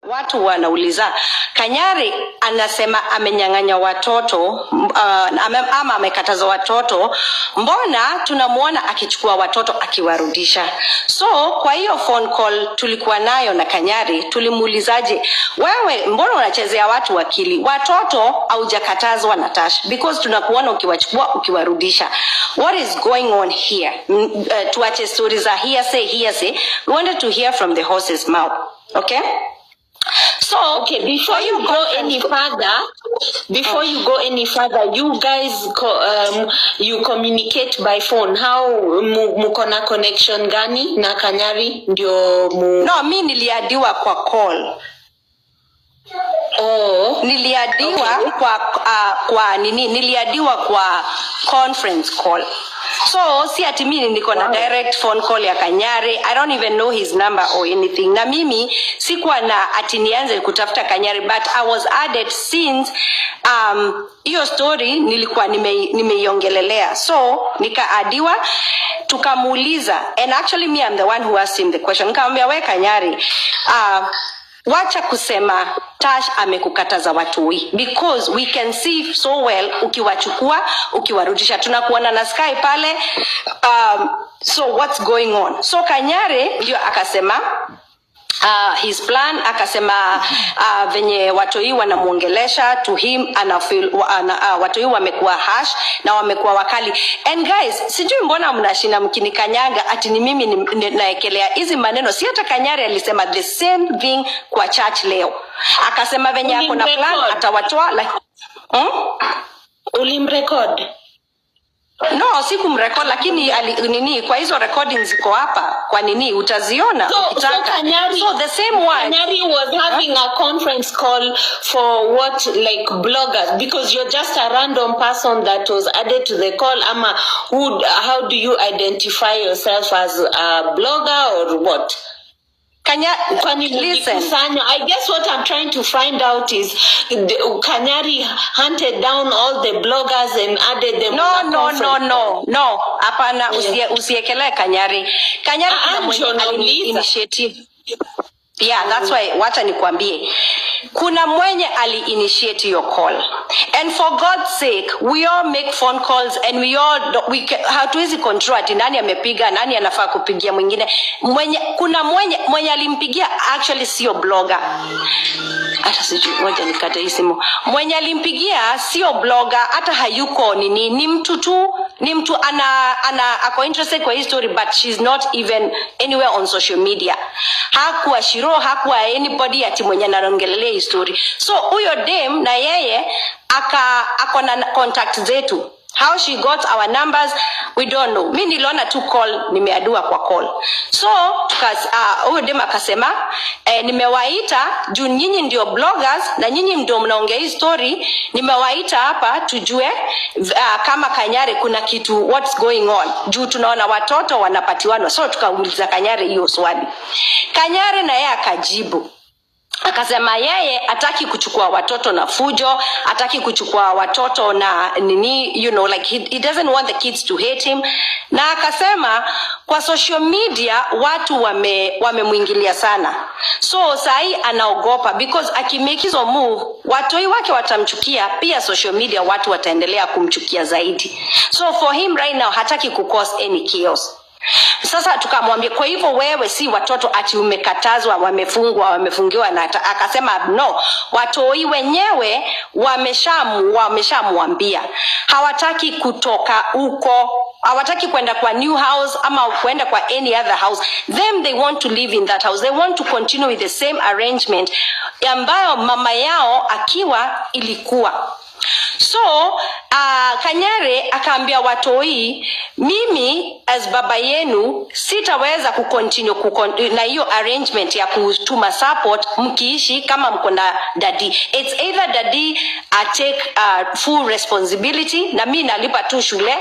Watu wanauliza, Kanyari anasema amenyang'anya watoto ama amekataza watoto, mbona tunamuona akichukua watoto akiwarudisha? So kwa hiyo phone call tulikuwa nayo na Kanyari, tulimuulizaje, wewe mbona unachezea watu akili? Watoto haujakatazwa na Tash because tunakuona ukiwachukua ukiwarudisha. What is going on here? Tuache stories za hearsay hearsay. We wanted to hear from the horse's mouth. Okay? So Okay, before kwa hiyo you go conference any further, before you go any further, you guys you communicate by phone. How muko na connection gani na Kanyari ndio mu No, mi niliaddiwa kwa call. Oh, Niliaddiwa okay. kwa nini? Niliaddiwa kwa conference call. So si ati mimi niko na direct phone call ya Kanyari. I don't even know his number or anything. Na mimi sikuwa na ati nianze kutafuta Kanyari, but I was added since hiyo story nilikuwa nimeiongelelea. So nikaaddiwa, tukamuuliza, and actually me, I'm the one who asked him the question. Nikamwambia, "We Kanyari, wacha kusema Tash amekukataza watoi because we can see so well ukiwachukua ukiwarudisha, tunakuona na Sky pale, so what's going on?" So Kanyari ndio akasema his plan, akasema venye watoi wanamwongelesha, to him ana feel, watoi wamekuwa harsh na wamekuwa wakali. And guys, sijui mbona mnashinda mkinikanyaga ati ni mimi naekelea hizi maneno. Si hata Kanyari alisema the same thing kwa church leo, akasema venye ako na plan Ulimrecord? Atawatoa like, Ulimrecord? No, sikumrecord, lakini nini, kwa hizo recordings ziko hapa kwa nini, utaziona So ukitaka. Kanyari, So the same one Kanyari was having a conference call for what, like bloggers? Because you're just a random person that was added to the call. Ama who? How do you identify yourself as a blogger or what? Kanya, Kwani listen. Mlikusanya? I guess what I'm trying to find out is Kanyari hunted down all the bloggers and added them No, on a no, no, conference. No. Hapana, usiekelee Kanyari. Kanyari Ah, kuna ah, mwenye ndio nauliza. Initiative. Yeah, that's why wacha nikwambie. Kuna mwenye ali initiate your call. And for God's sake, we all make phone calls and we all do- we hatuwezi control ati nani amepiga, nani anafaa kupigia mwingine. Mwenye kuna mwenye alimpigia actually sio blogger. Hata sijui, ngoja nikate hii simu. Mwenye alimpigia sio blogger, hata hayuko nini, ni mtu tu, ni mtu ana ako interested kwa hii story, but she's not even anywhere on social media. Hakuwa Shiro, hakuwa anybody ati mwenye anaongelelea hii story. So huyo dem na yeye ako na contact zetu. How she got our numbers, we don't know. Mi niliona tu call, nimeaddiwa kwa call. So huyo dem akasema, "Nimewaita juu nyinyi ndio bloggers na nyinyi ndio mnaongea hii story. Nimewaita hapa tujue kama Kanyari kuna kitu, what's going on, juu tunaona watoto wanapatiwanwa." So tukauliza Kanyari hiyo swali. Kanyari na yeye akajibu, akasema yeye hataki kuchukua watoto na fujo, hataki kuchukua watoto na nini, like he doesn't want the kids to hate him. Na akasema kwa social media watu wamemwingilia sana, so sahii anaogopa because akimake hizo move, watoi wake watamchukia pia, social media watu wataendelea kumchukia zaidi. So for him right now hataki kucause any chaos. Sasa tukamwambia, "Kwa hivyo wewe si watoto ati umekatazwa, wamefungwa, wamefungiwa?" Na akasema no, watoi wenyewe wameshamwambia hawataki kutoka huko, hawataki kwenda kwa new house ama kwenda kwa any other house. Them, they want to live in that house. They want to continue with the same arrangement ambayo mama yao akiwa ilikuwa. So Kanyari akaambia watoi, "Mimi as baba yenu sitaweza kucontinue na hiyo arrangement ya kutuma support mkiishi kama mko na daddy. It's either daddy take full responsibility na mi nalipa tu shule,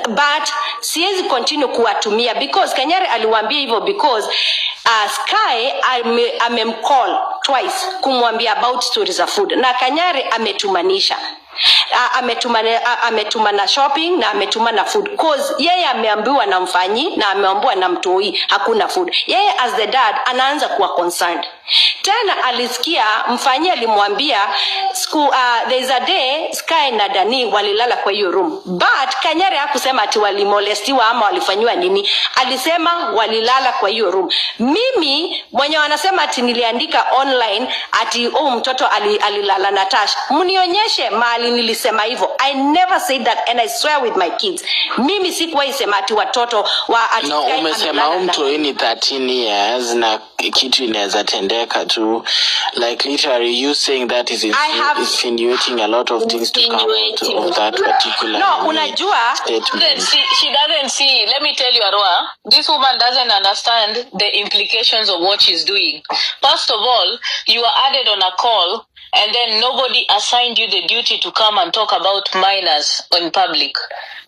but siwezi continue kuwatumia," because Kanyari aliwaambia hivyo because Sky amemcall twice kumwambia about stories za food na Kanyari ametumanisha. Ametuma na shopping na ametuma na food, 'cause yeye ameambiwa na mfanyi na ameambiwa na mtoi hakuna food. Yeye as the dad anaanza kuwa concerned. Tena alisikia mfanyi alimwambia siku there is a day Sky na Dani walilala kwa hiyo room, but Kanyari hakusema ati walimolestiwa ama walifanyiwa nini. Alisema walilala kwa hiyo room. Mimi mwenye wanasema ati niliandika online ati, "Oh, mtoto alilala na Tash," mnionyeshe mahali nilisema hivyo. I never said that, and I swear with my kids, mimi sikuwahi sema ati watoto wa ati No, Sky umesema amelala huyu na mtoi ni 13 years na kitu inaweza tendeka tu. Like, literally, you saying that is I have insinuating a lot of things to come out Insinuating. Of that particular No, nini unajua statement. Doesn't see, she doesn't see. Let me tell you, Arwa, this woman doesn't understand the implications of what she's doing. First of all, you were added on a call, and then nobody assigned you the duty to come and talk about minors in public.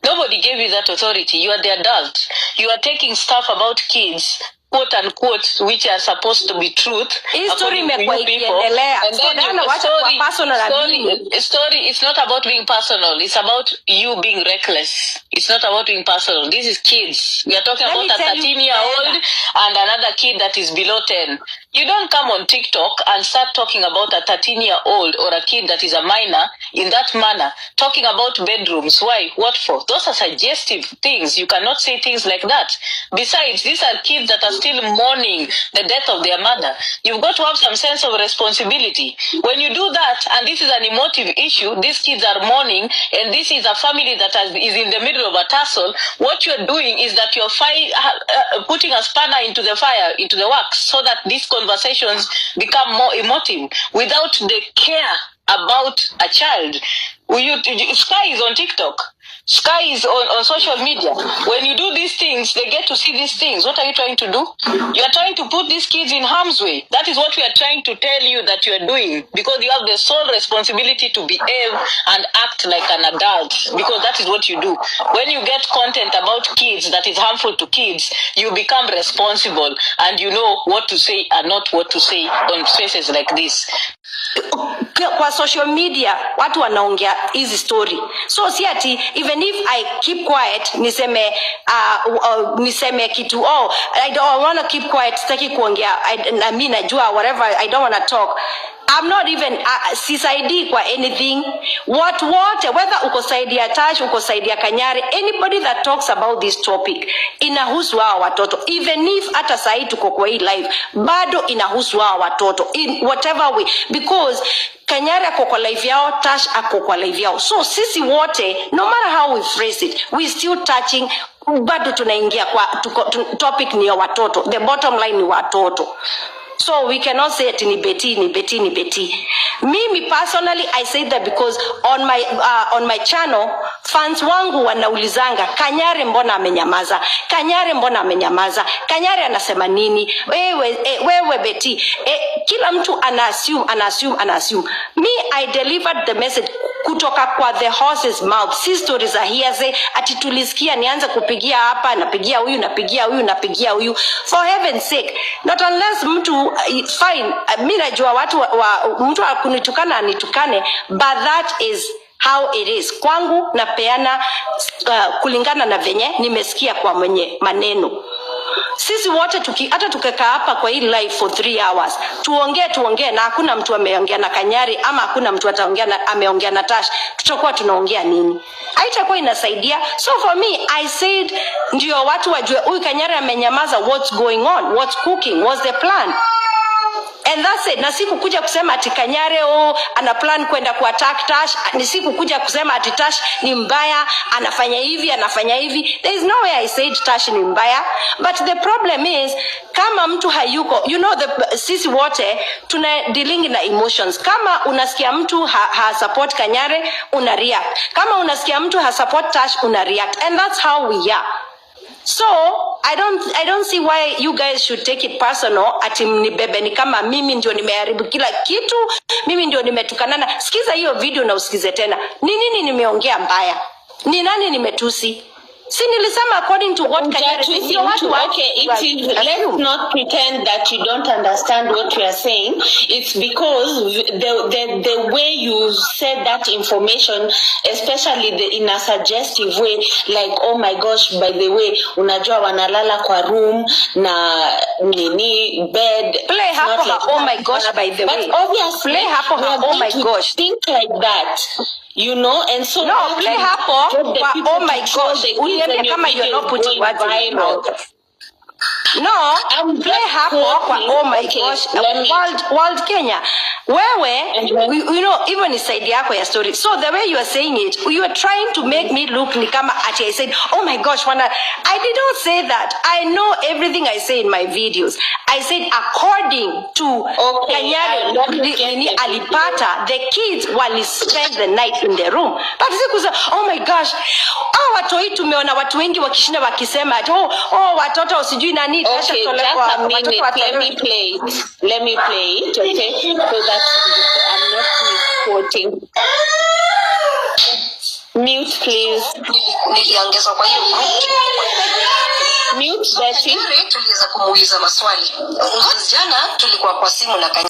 Nobody gave you that authority. You are the adult. You are taking stuff about kids, quote unquote, which are supposed to be truth Hii story according to imekuwa you people. ikiendelea. And So then Diana, you, wacha kuwa story, personal na story, mimi. Story, it's not about being personal. It's about you being reckless. It's not about being personal. This is kids. We are talking Let me about a tell you, 13-year-old Diana. And another kid that is below 10. You don't come on TikTok and start talking about a 13-year-old or a kid that is a minor in that manner, talking about bedrooms. Why? What for? Those are suggestive things. You cannot say things like that. Besides, these are kids that are still mourning the death of their mother. You've got to have some sense of responsibility. When you do that, and this is an emotive issue, these kids are mourning, and this is a family that is in the middle of a tussle. What you're doing is that you're putting a spanner into the fire, into the works, so that these conversations become more emotive without the care about a child. Sky is on TikTok. Sky is on social media. When you do these things, they get to see these things. What are you trying to do? You are trying to put these kids in harm's way. That is what we are trying to tell you that you are doing, because you have the sole responsibility to behave and act like an adult, because that is what you do. When you get content about kids that is harmful to kids, you become responsible and you know what to say and not what to say on spaces like this. Kwa social media watu wanaongea hizi story, so si ati even if I keep quiet, niseme kitu, "Oh, I don't want to keep quiet, sitaki kuongea, na mi najua whatever, I don't want to talk," I'm not even sisaidii kwa anything. Watu wote, whether uko side ya Tash, uko side ya Kanyari, anybody that talks about this topic, inahusu hawa watoto. Even if hata sahii tuko kwa hii live, bado inahusu hawa watoto in whatever way, because Kanyari ako kwa live yao, Tash ako kwa live yao. So sisi wote, no matter how we phrase it, we still touching, bado tunaingia kwa topic ni ya watoto. The bottom line ni watoto. So we cannot say ati ni Beti, ni Beti, ni Beti. Mimi personally, I say that because on my channel, fans wangu wanaulizanga, "Kanyare mbona amenyamaza? Kanyare mbona amenyamaza? Kanyare anasema nini?" Wewe, wewe Beti, kila mtu ana assume, ana assume, ana assume. Me, I delivered the message kutoka kwa the horse's mouth, si stories za hearsay ati tulisikia, nianze kupigia hapa, napigia huyu, napigia huyu, napigia huyu. For heaven's sake, not unless mtu fine, mi najua watu mtu akunitukana anitukane, but that is how it is. Kwangu napeana kulingana na venye nimesikia kwa mwenye maneno. Sisi wote hata tukikaa hapa kwa hii live for 3 hours, tuongee tuongee, na hakuna mtu ameongea na Kanyari ama hakuna mtu ataongea na, ameongea na Tash, tutakuwa tunaongea nini? Haitakuwa inasaidia. So for me, I said ndio watu wajue huyu Kanyari amenyamaza, what's going on, what's cooking, what's the plan, and that's it. Na sikukuja kusema ati Kanyare, oh, ana plan kwenda ku attack Tash. Ni sikukuja kusema ati Tash ni mbaya, anafanya hivi, anafanya hivi. There is no way I said Tash ni mbaya, but the problem is kama mtu hayuko, sisi wote tuna dealing na emotions. Kama unasikia mtu ha support Kanyare, una react. Kama unasikia mtu ha support Tash, una react, and that's how we are. So I don't see why you guys should take it personal, ati mnibebe ni kama mimi ndio nimeharibu kila kitu, mimi ndio nimetukanana. Sikiza hiyo video na usikize tena. Ni nini nimeongea mbaya? Ni nani nimetusi? Si nilisema according to what Kanyari said. Hujatwist Ndio watu mtu. wa Okay, it is, let's assume. Not pretend that you don't understand what we are saying. It's because the way you said that information, especially in a suggestive way, like, "Oh my gosh, by the way, unajua wanalala kwa room na nini bed." Play It's hapo not ha, like "Oh that. my gosh, by the But way." obviously, Play hapo we ha, are "Oh going my to gosh." think like that, and so No, that play will hapo get the kwa people "Oh to my troll gosh." the kids Uniambie and your kama you're video not is putting going words in my viral. mouth. No, I'm play just hapo kwa quoting. "Oh my Okay, gosh." let me. World, World Kenya. Wewe, even side yako ya story. So the way you are saying it, you are trying to make me look ni kama ati I said, "Oh my gosh," wana. I did not say that. I know everything I say in my videos. I said according to Okay, Kanyari, let me get nini the video. Alipata, the kids wali spend the night in the room. But sikusema, "Oh my gosh," ah, watoi tumeona watu wengi wakishinda wakisema ati, oh, watoto sijui nani Okay, just a minute. watoto Let me play it. Let me play it, okay? So that I'm not misquoting. Mute, please. Niliongezwa kwa hiyo group. Mute, Betty. Kanyari tuliweza kumuuliza maswali. Jana tulikuwa kwa simu na Kanyari.